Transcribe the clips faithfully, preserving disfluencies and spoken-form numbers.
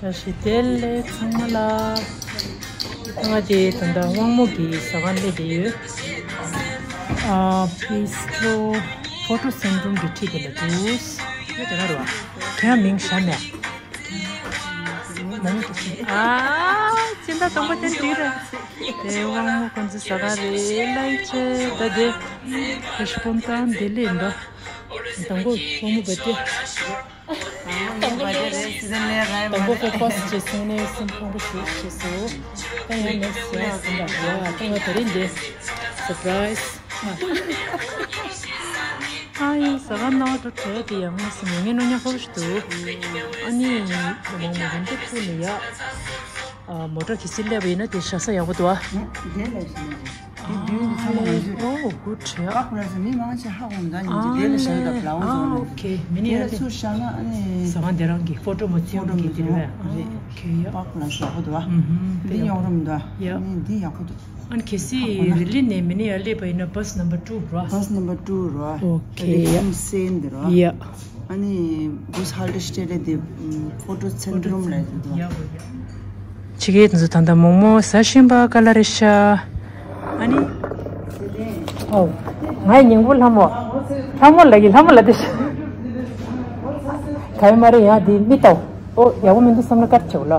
བཀྲ་ཤིས་བདེ་ལེགས་ཚང་མ་ལ། ང་དེ་ད་ལྟ་དབང་མོ་གི་ཟ་ཁང་སླེབས་བསྡད་ཡོད། ཨ། བི་སི་ཊྲོ་ཕོ་ཊོ་སེན་རུམ་གྱི་འཁྲིས་དེ་ལ་འདུག། ཡོད་དེ་ན་རུ་བ། ཁྱེད་མིང་ཤ་མེད། མང་དུ་སོང་། ཨ། སྤྱི་ཟླ་དང་པོ་དེ་འདི་རེད། དེ་དབང་མོ་ཁོང་ཚོ་ཟ་ཁང་རེད་ལབ་ཀྱི་ད་དེ། ཁ་ཤི་ཕོམ་ཏང་དེ་ལས་འདྲ། དང་པོ་དབང་མོ་བ་དེ། དང་པོ་ལས་རེད། སི་ཛན་ལས་ར་དང་པོ་ཁོ་ཕོ་སི་ཊི་བྱས་སོང་ནས་སེམས་ཕངས་པོ་ཞེ་པོ་བྱས་སོང་། ད་ཡང་ནེག་སི་ཊི་ཡར་ཟིན་པ་རེད། ད་ང་ད་རིང་འདི་སར་པ་རའི་ཛི། ཨ་ཡིན་ཟ་ཁང་ནང་དུ་བྲོས་དེ་ཡང་ངོ་སེམས་ངན་ངོ་ཉག་ཁོག་ཞིག་འདུག། ཨ་ནི་མང་མོ་རིན་པོ་ཁུ་ནི་ཡ། ཨ། མོ་ཊ་གི་སི་སླེབས་པ་ཡིན་ན་དེ་བཞག་ས་ཡག་པོ་འདུག་ཨ། དེ་ལས་ཞིག་དེ་དུས་ཚང་མ་ང་ཚོས། ཨོ་གུཌ་ཡ། ཀ་ཀུ་ལ་སི་མི་མང་ཆེ་ཧ་གོ་མི་འདུག་ཡིན་གྱི། དེ་ལ་བཞག་ཡོད་ད་བླ་འོ་ཨ་ཟོ་ནི། ཨོ་ཁེ། མི་ནི་དེ་ལ་ཡ་དེ་སུ་བཞག་ན་ཨ་ནི། ཟ་ཁང་དེ་རང་གི་ཕོ་ཊོ་མོ་ཕོ་ཊོ་ཚིམ་གྱི་མོ་དེ་ཚོ་རེད། ཨོ་ཁེ་ཡ། ཀ་ཀུ་ལ་སི་ཡག་པོ་འདུག་ཨ། ཨུ་ཧུམ། འདི་ཡག་པོ་འདུག་ཡ། ཨ་ནི་འདི་ཡག་པོ་འདུག། ཨ་ནི་གལ་སྲིད་རི་ལི་ནས་མི་ནི་ཡར་སླེབས་པ་ཡིན་ན་བྷ་སི་ནམ་བར་ཊུ་རོ། བྷ་སི་ནམ་བར་ཊུ་རོ། ཨོ་ཁེ་ཡ། ཨ་ནི་བྷ་སི་ཧལ་ཊི་སི་ཊེ་ཊི་དེ་ཕོ་ཊོ་སེན་རུམ་ལ་ཡོད་འདུག་ཨ། ཕྱི་རྒྱལ་དེ་ཚོ་ད་ལྟ་མོག་མོག་ཟ་བཞིན་པ་ག་ལ་རེད་ཤག། ཨ་ནི། ཨོ། ང་ཡི་སྙིང་པོ་ལྷ་མོ། ལྷ་མོ་ལ་གི་ལྷ་མོ་ལ་དེ་ཤག། ག་ཡི་མ་རེད་ཡང་དེ་མི་ལྟ། ཨོ་ཡག་པོ་མི་འདུག་བསམ་ན་དཀར་ཆེ་བ་ལ།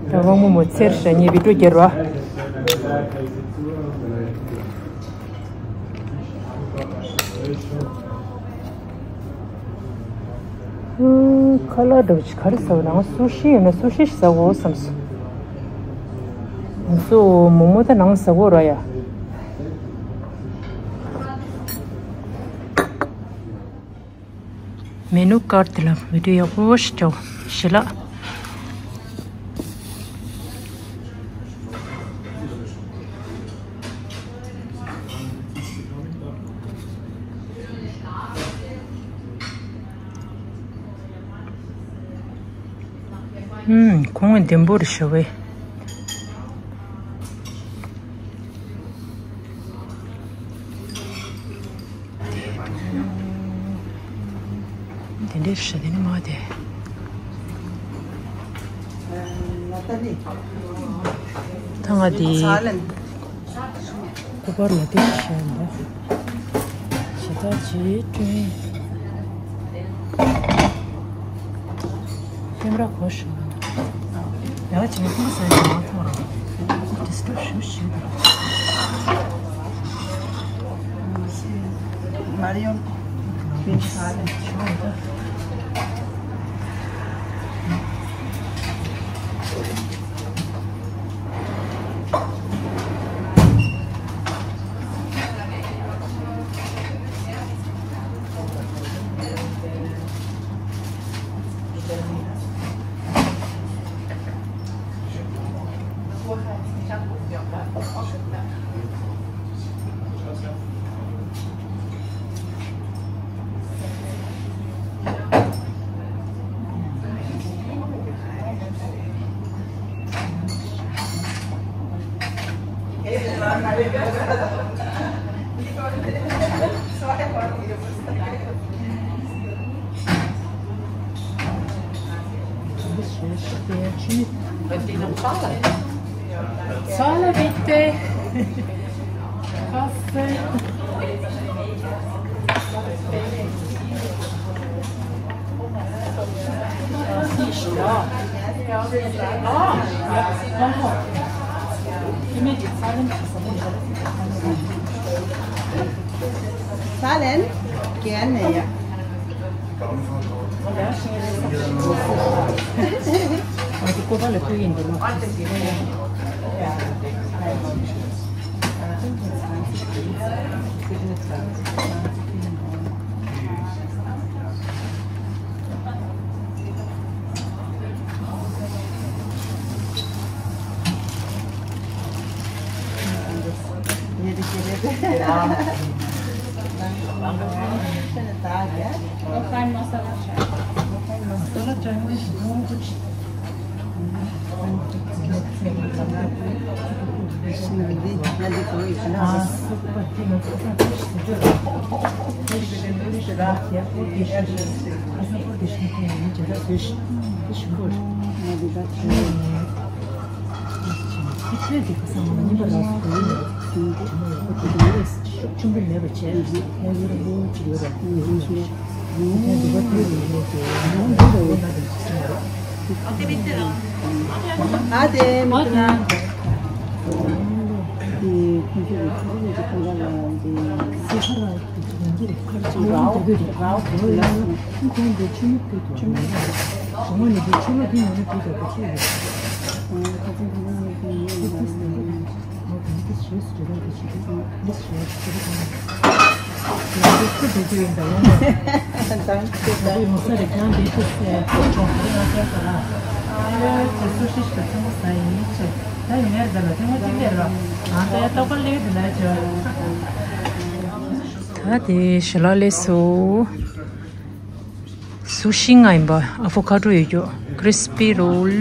ད་དབང་མོ་མོ་ཚེར་ཤ་ཉེ་བི་ཀྲོ་རྒྱལ་བ། ཁ་ལག་འདྲ་བོ་ཅིག་ག་རེ་ཟ་བ་ན། ང་སུ་ཤི་ཡོད་ན་སུ་ཤི་ཞིག་ཟ་དགོས་བསམ་སོང་། ང་ཚོ་མོག་མོག་ད་ནང་ཟ་དགོས་ར་ཡ། མེ་ནུ་ཀར་དེ་ལ་བི་ཌིའོ་ཡག་པོ་ཞིག་རྒྱོབ་ཞི་ལ། ཨུམ། ཁོང་ལྡེམ་པོ་རེད་ཤོ་བེ། དེ་འདྲའི་ཤ་དེ་ནི་མ་དེ། ད་ང་དེ། ཀུ་པར་ལ་དེ་བྱས་འདུག། ཇི་ལྟར་ཇི་སྤྲོད། ཁེམ་ར་གོ་ཤོག། ཡ་ཅིག་ཁོང་ས་ཡ་མ་ཐོང་ར། ཌིས་ཊརབ་ཞུ་ཞུ། མ་རི་ཡོང་། Sala bitti. Kafe. Salen, gerne, ja. ད་དེ་ཞི་ལ་ལས་སུ། སུ་ཤི་ང་ཡིན་པ། ཨ་ཕོ་ཁ་ཊོ་ཡོད་རྒྱུ། ཀྲིས་པི་རོལ་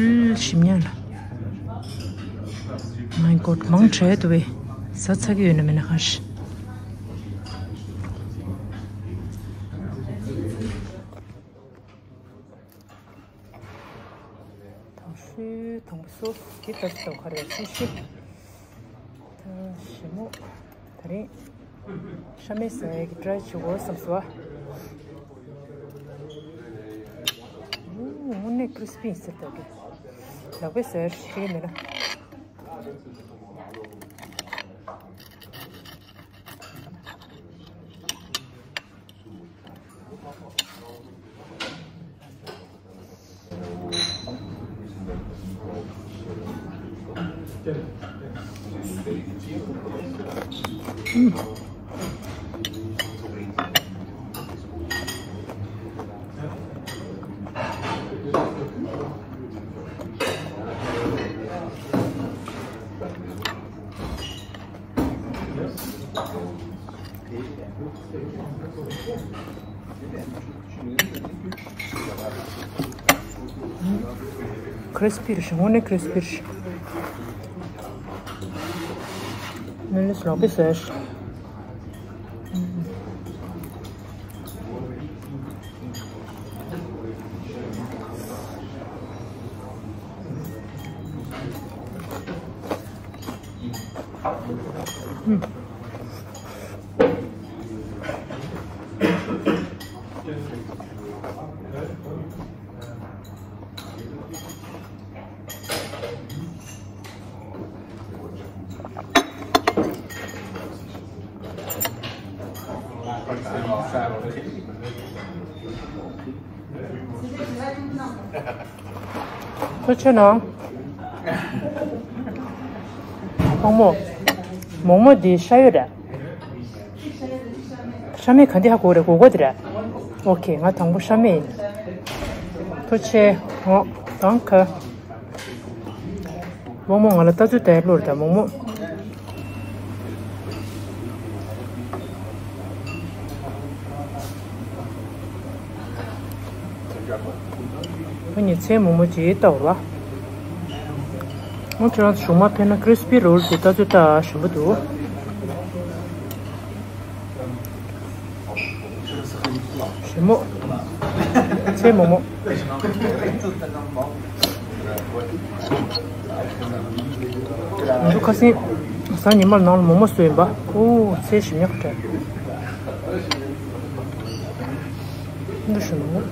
ཞིམ་ཉག་ལ། My God, མང་དྲགས་འདུག་བས། ཟ་ཚ་གི་ཡོད་ན་མེད་ན་ཧ་ཤི། དང་ཤོས་དང་པོ་སོ་སི་དེ་ལྟར་དུ་ག་རེ་སུ་ཤི། ད་ཞི་མོ། ད་རིང་ཤ་མེད་ཟ་ཡག་གི་ཊ་རའི་བྱེད་དགོས་བསམ་སོང་ཨ། དངོས་གནས་ཀྲིས་པི་ཡིན་ཟེར་ད་གི། ལག་པས་ཟ་ཡག་ཤེས་ཀྱི་མེད་ན། ཀྲིས་པི་རེད། དངོས་གནས་ཀྲིས་པི་རེད། མི་ལ་སོགས་པའི་ཟེར། ཁོ་ཆོད་ན། བུ་མོ། མོག་མོག་འདི་ཤ་ཡོད་རེད། ཤ་མེད་ག་འདི་ཧ་གོ་རེད། གོ་གོ་འདི་རེད། ཨོ་ཁེ། ང་དང་པོ་ཤ་མེད་ཡིན། ཐུགས་རྗེ་ཆེ། འོ། ད་ག་མོག་མོག་ང་ལ་ལྟ་ཚུལ་ལྟ་ཡ་བློར་ད་མོག་མོག་ཁོ་ཉིད་ཚེ་མོག་མོག་ཅིག་ལྟ་བར་བ། ཨོ་ཁྱོད་རང་གཞུག་མ་ཕེབས་ན་ཀྲིས་པི་རོལ་གྱི་ལྟ་ཚུལ་ལྟ་ཞིམ་པོ་འདུག་ཞིམ་མོ། ཚེ་མོག་མོག་ང་ཚོ་ཁ་སང་གཟའ་ཉི་མར་ནང་ལ་མོག་མོག་བཟོས་ཡིན་པ། ཨོ་ཚེ་ཞིམ་ཉག་དྲགས། འདི་ཞིམ་མོ།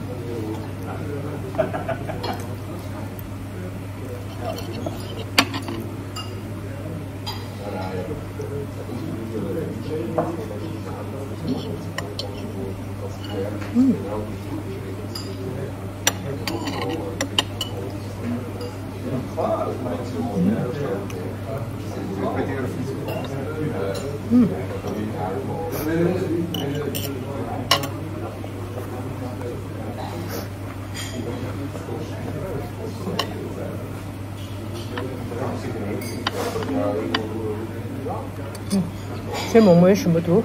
ཚེ་མོག་མོག་ཞིམ་པོ་འདུག་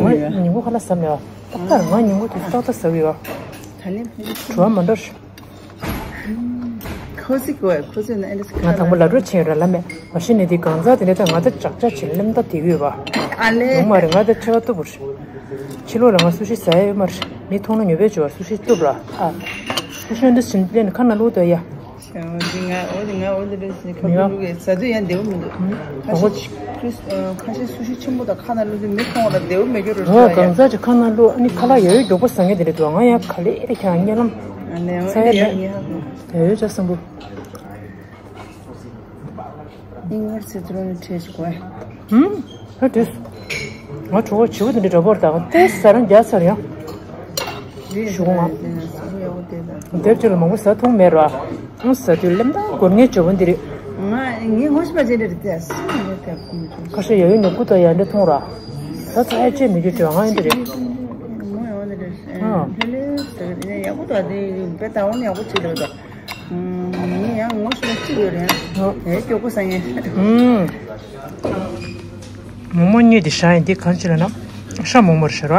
ཡོད་ཡ། ཉིན་གུང་ཁ་ལག་ཟ་མེད་པ། ཏག་ཏག་ང་ཉིན་གུང་དེ་ཏག་ཏག་ཟ་གི་ཡོད། ད་ལན་ཕ་གི་བྲོ་བ་མ་འགྲོ། ཁོ་ཚིག་གོ་ཁོ་ཚིག་ན་ཨེ་འདྲ་ང་དང་པོ་ལ་འགྲོ་ཆེན་ར་ལ་མེད། མ་གཞི་ནས་དེ་གང་ཟག་དེ་འདྲ་ད་ང་ད་ཅག་ཅག་བྱེད་ལེམ་ད་དེ་གི་ཡོད་པ། ཨ་ལེ། ཡོང་མ་རེད་ང་ད་ཆེ་བ་སྟུབ་པོ་རེད། ཕྱི་ལོགས་ལ་ང་སུ་ཤི་ཟ་ཡ་ཡོད་མ་རེད། མི་མཐོང་ན་ཉོ་བས་བྱོས་པ་སུ་ཤི་སྟུབ་ར་ཨ། སུ་ཤི་འདི་ཕྱིན་ལེན་ཁ་ན་ལུག་ད་ཡ། ཨོ་དེ་ང་ཨོ་དེ་ང་ཨོ་དེ་རེད་ཟེར་ཁ་ཡ། ཁུ་ལུ་གི་ཟ་དུས་ཡང་བདེ་པོ་མི་འདུག་ཁ་ཤས་ཁ་ཤས་སུ་ཤི་ཆེན་པོ་དང་ཁ་ན་ལུག་དུས་མི་མཐོང་བ་ལ་བདེ་པོ་མི་འགྱུར་རོ་ཨོ་ཟ་ཡ། གང་ཟག་ཅིག་ཁ་ན་ལུག་ཨ་ནི་ཁ་ལག་ཡོད་ཡོད་མགྱོགས་པོ་ཟ་མཁན་དེ་རེད་འདུག་ང་ཡང་ག་ལེ་རེ་ཁྱང་རྔན་ལམ། ཨ་ནེ་ཨོ་ཚ་ཡ་དེ་ཡ་མེད། ངེ་ཧ་གོ། ཡོད་ཡོད་ཅག་སམ་བུ། ཨིན་ངར་སི་ཏྲོ་ནི་ཁྲེ་ཞིག་གོ། ཧུམ། ཧ་དུས། ང་གྲོགས་པོ་བྱིའུ་དེ་འདྲ་འདྲ་པོར་དང་ཏེ་ཟ་རང་རྒྱ་ཚར་ཡང་། ཞུ་ང་། དེབ་ཅིག་ལ་མང་པོ་ཟ་མཐོང་མེད་ར། ཨང་ཟ་དུས་ལེམ་ད་སྒོར་ངའི་ཇོ་བོ་འདི་རེད། ང་ངའི་ངོ་ཤེས་པ་ཅན་རེད་དེ་སུ་ཡང་རེད་དེ་ཁོང་ཚོ། ཁ་ཤས་ཡ་ཡོད་ནི་སྐུ་དང་ཡ་འདྲ་མཐོང་ར། ད་ཚ་ཡ་ཅེས་མི་རྒྱུ་ཅོ་ང་ཡིན་དེ་རེད། ངོ་ཡོང་དེ་རེད། ཨ། ལྷེ་ལྷེ་ཟ་གི་ཡག་པོ་ད་དེ་བེ་ད་འོང་ཡག་པོ་བྱེད་དེ་རེད་ད། ངས་ཡང་ངོ་ཤེས་པ་གཅིག་ཡོད་རེད། ཨོ། དེ་སྐྱོ་པོ་ས་ངས། ཨུམ། མོག་མོག་གཉིས་དེ་ཤ་ཡིན་དེ་གང་ཅི་ལ་ན། ཤ་མོག་མོག་རེད་ཤ་ར།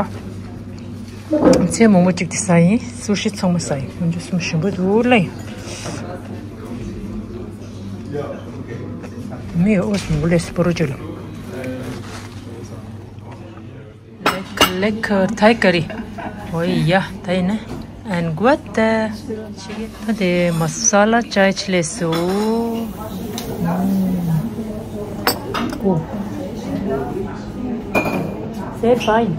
ཚལ་མོག་མོག་གཅིག་དེ་ཟ་ཡིན་སུ་ཤི་ཚང་མ་ཟ་ཡིན་ཁོང་ཚོ་གསུམ་ཞིམ་པོ་འདུག་ལ་ཡིན། མི་ཡོད་ཨོ་སུ་མོག་ལས་སུ་པོ་རོ་ཅི་ལ། ལེགས་ལེགས་ཐའི་ཀ་རི། ཨོ་ཡ་ད་ཡིན་ན། ཨན་གུ་ཏ། ད་དེ་མ་ས་ལ་ཅའི་ཆི་ལེ་སུ། ཨོ། Sehr fein.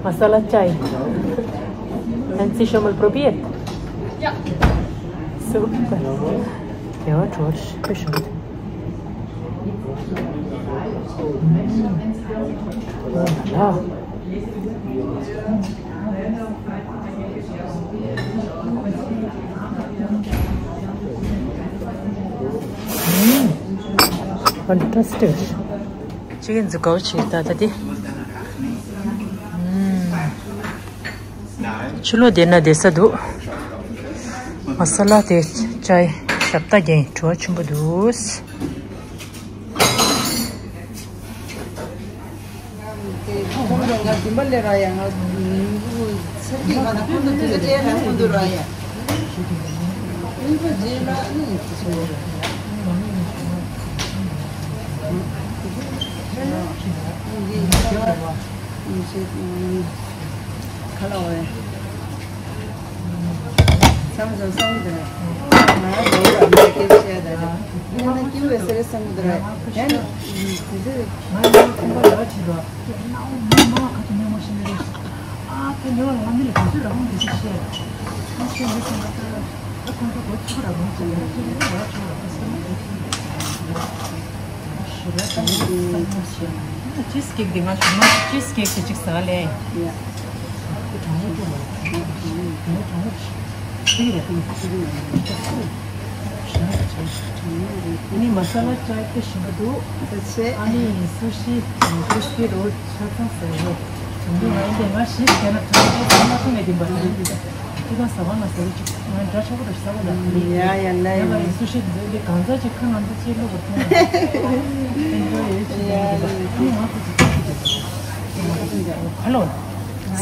Masala chai. ¿Han Sie schon mal probiert? Ja. Super. Ja, George, bestimmt. Fantastic. ཅི་གིན་ཛི་གའོ་ཆི་ད་ད་དེ། ཕྱི་ལོགས་བསྡད་ན་བསྡད་ས་འདུག་མ་ས་ལ་དེ་ཅའི་ཞབས་ཏ་རྒྱན་བྲོ་བ་ཆེན་པོ་འདུག་ཁ་ལ་བ། བསམ་བསམ་བསམ་དེ་རེད། ང་རང་ལོ་ར་མི་སྐྱེ་བཤད་ད་རེད། ཡང་ན་སྐྱེ་བའི་སེ་རེ་བསམ་དེ་རེད། ཡང་ན་དེ་ཚོ་ང་ཡང་ཁོང་པ་ལ་བྱེད་པ་ཡང་ན་འོ་མི་མང་ཁ་ཐུག་མི་མང་ཤི་མི་རེད། ཨ་ཕ་ཉོ་ལ་ང་མི་ལ་དེ་ཚོ་ར་ཁོང་དེ་ཚོ་བཤད། ཁོང་ཤི་མི་སེམས་ལ་ད་ཁོང་ཚོ་གོ་ཚུགས་ར་ཁོང་ཚོ་ལ་ཁྱེད་རང་ལ་ཆོག་ར་ཁོ་སེམས་ལ་དེ་ཚོ། ཅི་སི་ཀེག་འདི་ང་ཞུ་མ་ཅི་སི་ཀེག་དེ་གཅིག་ཟ་ལེ། ཡ། དེ་གྲང་མོ་ཅུ་ལ། དེ་གྲང་མོ་ཅུ། ཅི་རེད་དེ། ཨ་ནི་མ་ས་ལ་ཅའི་དེ་ཞིམ་པོ་འདུག་ཨ་ནི་སུ་ཤི་ཀྲིས་པི་རོལ་ཆ་ཚང་ཟེར་ཡོད། དེ་ང་འདི་ང་ཞིག་བྱས་ན་གྲང་མོ་ཅུ་མ་ཐུང་ངེ་དེ་འབའ་ཟེར་གྱི་འདུག་ཅི་དང་ཟ་བ་ན་ཟ་བ་ཅིག་ང་འདྲ་ཆགས་པོ་རེད་ཟ་བ་ལ། ཡ་ཡ་ལ་ཡ། ཡ་ལ་ཡ་སུ་ཤི་འདི་འདི་གང་ཟག་ཅིག་ཁ་ང་ཚོ་ཅིག་བླུག་པར་ཐོན་ཡ་ཡ་ལ་ཡ། ཁ་ལོ་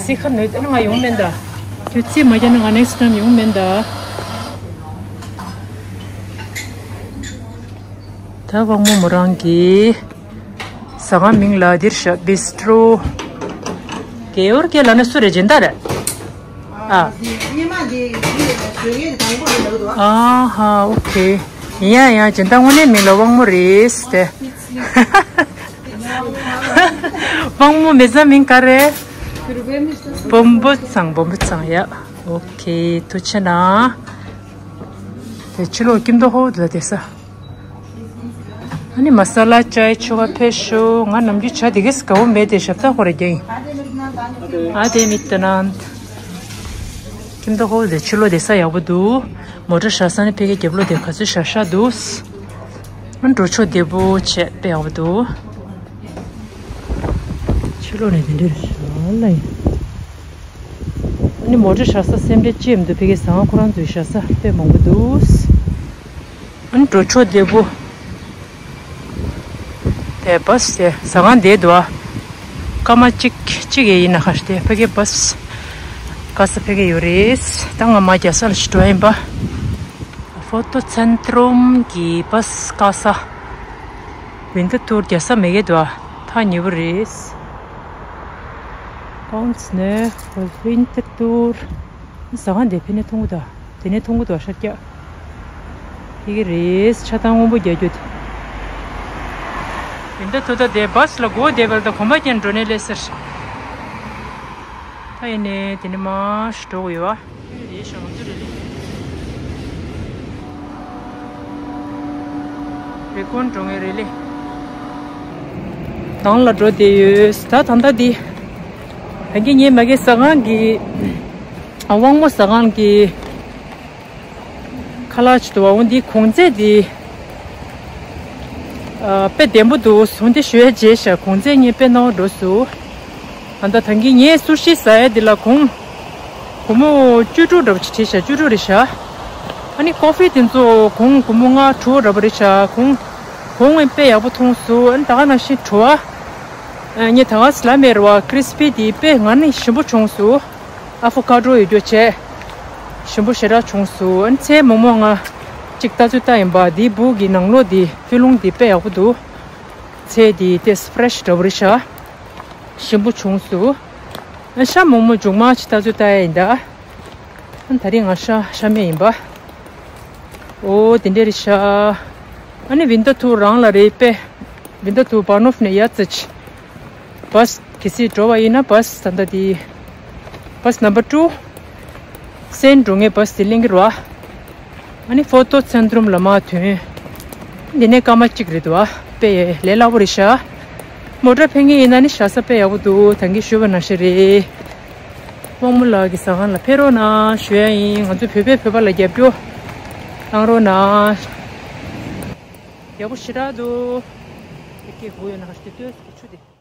སི་ཁ་ནོད་ལ་ང་ཡོང་མེད་ད། རྩིས་མ་རྒྱག་ན་ང་next time་ཡོང་མེད་ད། ད་དབང་མོ་མོ་རང་གི་ཟ་ཁང་མིང་ལ་འདིར་ཤ་བིས་ཏྲོ། གེ་ཨོར་གེ་ལ་ན་སུ་རེ་སྦྱིན་བདག་རེད། ཨ། སྔོན་མ་དེ་དེ་བཟོས་མཁན་དང་པོ་རེད་འདུག་ཨ། ཨ་ཧ། ཨོ་ཁེ། ཡ་ཡ། སྦྱིན་བདག་དངོས་གནས་མིང་ལ་དབང་མོ་རེད་དེ། དབང་མོ་མེ་བཟའ་མིང་ག་རེད། བོན་པོ་ཚང་། བོན་པོ་ཚང་། ཡ། ཨོ་ཁེ། ཐུགས་རྗེ་གནང་། དེ་ཕྱི་ལོགས་ཀིམ་དོ་ཧོ་ལ་བསྡད་ས། ཨ་ནི་མ་ས་ལ་ཅའི་ཆོ་ག་ཕེབས་ཤོག་ང་ནམ་རྒྱུན་ཇ་དེ་གས་དགའ་བོ་མེད་དེ་ཞབས་ཏག་ཁོ་ར་རྒྱ་ཡིན། ཨ་དེ་མི་ལྟ་ན། ཁྱིམ་ཐོག་ཧོལ་དེ་ཕྱི་ལོགས་དེ་ས་ཡག་པོ་འདུག་མོ་ཊ་བཞག་ས་ནི་ཕ་གི་རྒྱབ་ལོགས་དེ་ག་ཚོད་བཞག་བཞག་འདུག་ཨ་ནི་འགྲོ་ཕྱོགས་བདེ་པོ་བྱས་དཔེ་ཡག་པོ་འདུག་ཕྱི་ལོགས་ནས་དེ་འདྲས་བཞག་ལ་ཡིན། ཨ་ནི་མོ་ཊ་བཞག་ས་སེམས་ཁྲལ་ཅི་ཡང་མི་འདུག་ཕ་གི་ཟ་ཁང་ཁོ་རང་ཚོའི་བཞག་ས་དཔེ་མང་པོ་འདུག་ཨ་ནི་འགྲོ་ཕྱོགས་བདེ་པོ། དེ་བཱས་དེ་ཟ་ཁང་དེ་འདུག་ཨ། སྐར་མ་གཅིག་གཅིག་ཡས་ཡིན་ན་ཁ་ཤས་དེ་ཕ་གི་བཱས་ག་ས་ཕ་གི་ཡོད་རེད། ད་ང་མ་རྒྱལ་ས་ལ་ཞིག་འགྲོ་ཡིན་པ། ཧྥོ་ཏོ་ཚན་ཏྲུམ་གི་བཱས་ག་ས། ཝིན་ཏར་ཏུར་རྒྱལ་ས་མེད་གི་འདུག་ཨ། ཐག་ཉེ་པོ་རེད། ཀོང་ནེ་ཝིན་ཏར་ཏུར། ཟ་ཁང་དེ་ཕ་གི་ནས་མཐོང་གི་འདུག་དེ་ནས་མཐོང་གི་འདུག་ཤར་རྒྱག་ཡི་གེ་རེད། ཆ་ཚང་སྔོན་པོ་རྒྱག་རྒྱུ་དེ། ཡིན་ད་ཐོ་ད་དེ་བཱས་ལ་སྒོ་བསྡད་པར་ད་གོམ་པ་རྒྱག་འགྲོ་ནས་ལས་ཟེར། ད་ཡིན་ནས་དེ་ནས་མར་འགྲོ་དགོས་ཡོད་བ། རེད་ཤག་ང་ཚོ་རེ་ལེ། རེ་ཀོན་འགྲོ་ངེས་རེ་ལེ། ནང་ལ་འགྲོ་བསྡད་ཡོད། ད་ད་ལྟ་འདི། ད་གིན་ངའི་མ་གི་ཟ་ཁང་གི། ཨ། དབང་མོ་ཟ་ཁང་གི། ཁ་ལག་ཅིག་འདུག་བ། འོ་འདི་གོང་ཚད་འདི། ཨ། དཔེ་བདེ་པོ་འདུག་འོ་འདི་ཞུ་ཡ་བརྗེད་ཤག་གོང་ཚད་ངས་དཔེ་རྣོ་འགྲོ་སུ། ཨ། ད་ད་གིན་ངས་སུ་ཤི་ཟ་ཡ་འདི་ལ་གོང་། སྒོར་མོ་བཅུ་དྲུག་འདྲ་པོ་ཅིག་བྲིས་ཤག་བཅུ་དྲུག་རེད་ཤག་ཨ་ནི་ཀོ་ཧྥི་དེ་ཚོ་གོང་སྒོར་མོ་ལྔ་དྲུག་འདྲ་པོ་རེད་ཤག་གོང་། གོང་དཔེ་ཡག་པོ་མཐོང་སོང་། ཨ་ནི་ད་ག་ནང་བཞིན་བྲོ་བ། ཨ། ངས་ད་ག་ལབ་མེད་རེད་བ། ཀྲིས་པི་དེ་དཔེ་ང་ནི་ཞིམ་པོ་བྱུང་སོང་། ཨ་ཕོ་ཀ་ཌོ་ཡོད་རྒྱུ་བྱས། ཞིམ་པོ་ཞེ་དྲག་བྱུང་སོང་། ཨ་ནི་ཚལ་མོག་མོག་ང་གཅིག་ལྟ་ཚུལ་ལྟ་ཡིན་པ། དེའི་སྦུག་གི་ནང་ལོགས་དེ་ཕུ་ལུང་དེ་དཔེ་ཡག་པོ་འདུག་ཚལ་དེ་ཏོག་ཙམ་ཕེ་རེ་ཤི་འདྲ་པོ་རེད་ཤག་ཞིམ་པོ་བྱུང་སོང་། ཨ། ཤ་མོག་མོག་མཇུག་མ་ཅིག་ལྟ་ཚུལ་ལྟ་ཡ་ཡིན་ད། ཨ། ད་རིང་ང་ཤ་ཤ་མེད་ཡིན་པ། འོ་དེ་འདྲ་རེད་ཤག་ཨ་ནི་ཝིན་ཏར་ཐུར་རང་ལ་རེད་པས། ཝིན་ཏར་ཐུར་བྷ་ནོབ་ནས་ཡར་ཙམ་ཅིག་བཱས་གལ་སྲིད་འགྲོ་བ་ཡིན་ན་བཱས་ད་ལྟ་དེ། བཱས་ནམ་བར་ཊུ། སན་འགྲོ་མཁན་བཱས་དེ་ལེན་གྱི་རེད་བ། ཨ་ནི་ཧྥོ་ཏོ་ཚན་ཏྲུམ་ལ་མར་ཐོན། འདི་ནས་སྐར་མ་གཅིག་རེད་འདུག་བ། དཔེ་ལས་སླ་པོ་རེད་ཤག་མོ་ཊ་ཕན་མཁན་ཡིན་ན་ནི་བཞག་ས་དཔེ་ཡག་པོ་འདུག་ད་གིན་ཞུས་པ་ནང་བཞིན་རེད། དབང་མོ་ལགས་ཀྱི་ཟ་ཁང་ལ་ཕེབས་རོགས་གནང་ཞུ་ཡ་ཡིན། ང་ཚོ་བོད་པས་བོད་པ་ལ་རྒྱབ་སྐྱོར་གནང་རོགས་གནང་། ཡག་པོ་ཞེ་དྲག་འདུག་དེ་སྐད་གོ་ཡོད་ན་ག་ཤེད་ལྟོས་ཀྱི་ཆུ་དེ།